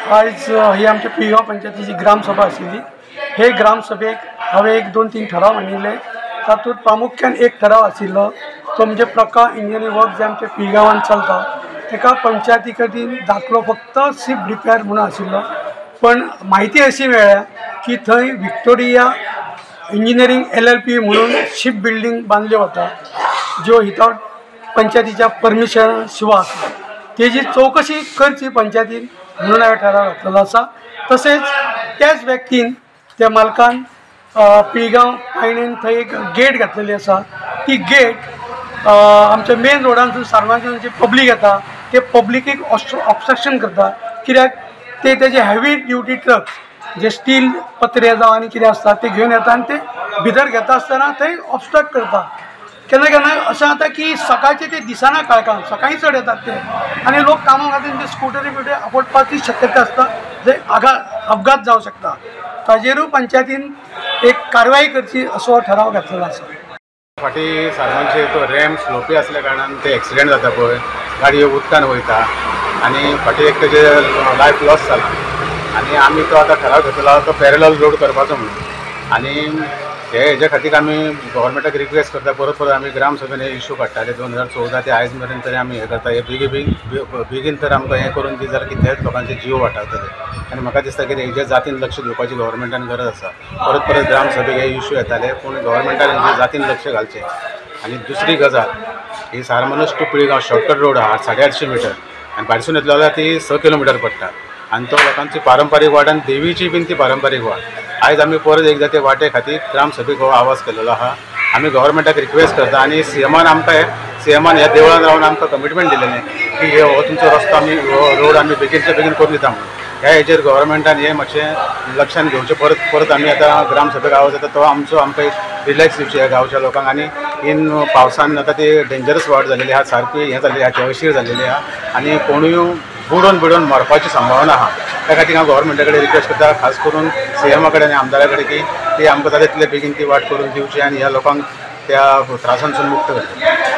आयज ही आमच्या पिळगांव पंचायतीची ग्रामसभा आशिल्ली. हे ग्रामसभेक हांवें 1 2 3 ठराव मांडिल्ले. तातूंत प्रामुख्यान एक ठराव आशिल्लो तो म्हणजे प्रका इंजिनियरींग वर्क जे आमच्या पिळगांवान चलता ताका पंचायती कडेन दाखलो फक्त शिप रिपेर म्हणून आशिल्लो. पण म्हायती अशी मेळ्ळ्या की थंय विक्टोरिया इंजिनियरींग LLP म्हणून शिप बिल्डींग बांदल्यो वता ज्यो विदावट पंचायतीच्या परमिशन शिवा आसता. तेजी चवकशी करची पंचायतीन म्हणून हांवें ठराव घातलेलो आसा. तशेंच त्याच व्यक्तीन त्या मालकान पिळगांव पायणीन थंय एक गेट घातलेली आसा. ती गेट आमच्या मेन रोडांतसून सारवांसून जी पब्लीक येता ते पब्लिकेक ऑब्स्ट्रक्शन करता. कित्याक ते तेजे हेवी ड्युटी ट्रक्स जे स्टील पत्रे जावं आनी कितें आसता ते घेवन येता आनी ते भितर घेता आसतना थंय ऑब्स्ट्रक्ट करता. केन्ना केन्ना अशें जाता की सकाळचे ते दिसना काळखान सकाळीं चड येतात ते आनी लोक कामां खातीर ते स्कुटरी बिटरी आपटपाची शक्यता आसता जे अपघात जावं शकता. ताजेरूय पंचायतीन एक कारवाई करची असो ठराव घातलेलो आसा. फाटीं सारवांचे तो रॅम स्लोपी आसल्या कारणान ते एक्सिडेंट जाता पळय, गाडी उदकान वयता आनी फाटीं एक तेजे लायफ लॉस जाला आनी आमी तो आतां ठराव घेतलो तो पॅरलल रोड करपाचो म्हणून. आनी हे हेज्या खातीर आमी गव्हर्मेंटाक रिक्वेस्ट करता. परत परत आमी ग्रामसभेन हे इशू काडटाले 2014 ते आयज मेरेन तरी आमी हें करता. हे बेगीन तर आमकां हें करून दी जाल्यार कितलेच लोकांचे जीव वाटावतले. आनी म्हाका दिसता की हेज्या जातीन लक्ष दिवपाची गव्हर्मेंटान गरज आसा. परत परत ग्रामसभेक हे इशू येताले पूण गव्हर्मेंटान हेजे जातीन लक्ष घालचें. आनी दुसरी गजाल ही Sarmanos to Pilgaon shortcut road आहा 850 मिटर आनी भायरसून येतलो जाल्यार ती 6 किलोमिटर पडटा आनी तो लोकांची पारंपारीक वाट आनी देवीची बीन ती पारंपारीक वाट. आयज आमी परत एकदां ते वाटे खातीर ग्रामसभेक हो आवाज केलेलो आहा. आमी गव्हर्मेंटाक रिक्वेस्ट करता आनी सीएमान आमकां सीएमान ह्या देवळान रावन आमकां कमिटमेंट दिलेलें की हो तुमचो रस्तो आमी हो रोड आमी बेगीनच्या बेगीन करून दिता म्हणून. ह्या हेजेर गव्हर्मेंटान हें मातशें लक्षान घेवचें. परत परत आमी आतां ग्रामसभेक आवाज येता तो आमचो आमकां एक रिलॅक्स दिवचें ह्या गांवच्या लोकांक. आनी इन पावसान आतां ती डेंजरस वाट जालेली आहा, सारकी हें जाल्ली आहा, अशीर जाल्लेली आहा आनी कोणूय बुडोवन बिडोवन मरपाची संभावना आहा. त्या खातीर हांव गव्हर्मेंटा कडेन रिक्वेस्ट करता, खास करून सीएमा कडेन आनी आमदारा कडेन की ती आमकां जाता तितले बेगीन ती वाट करून दिवची आनी ह्या लोकांक त्या त्रासांसून मुक्त करची.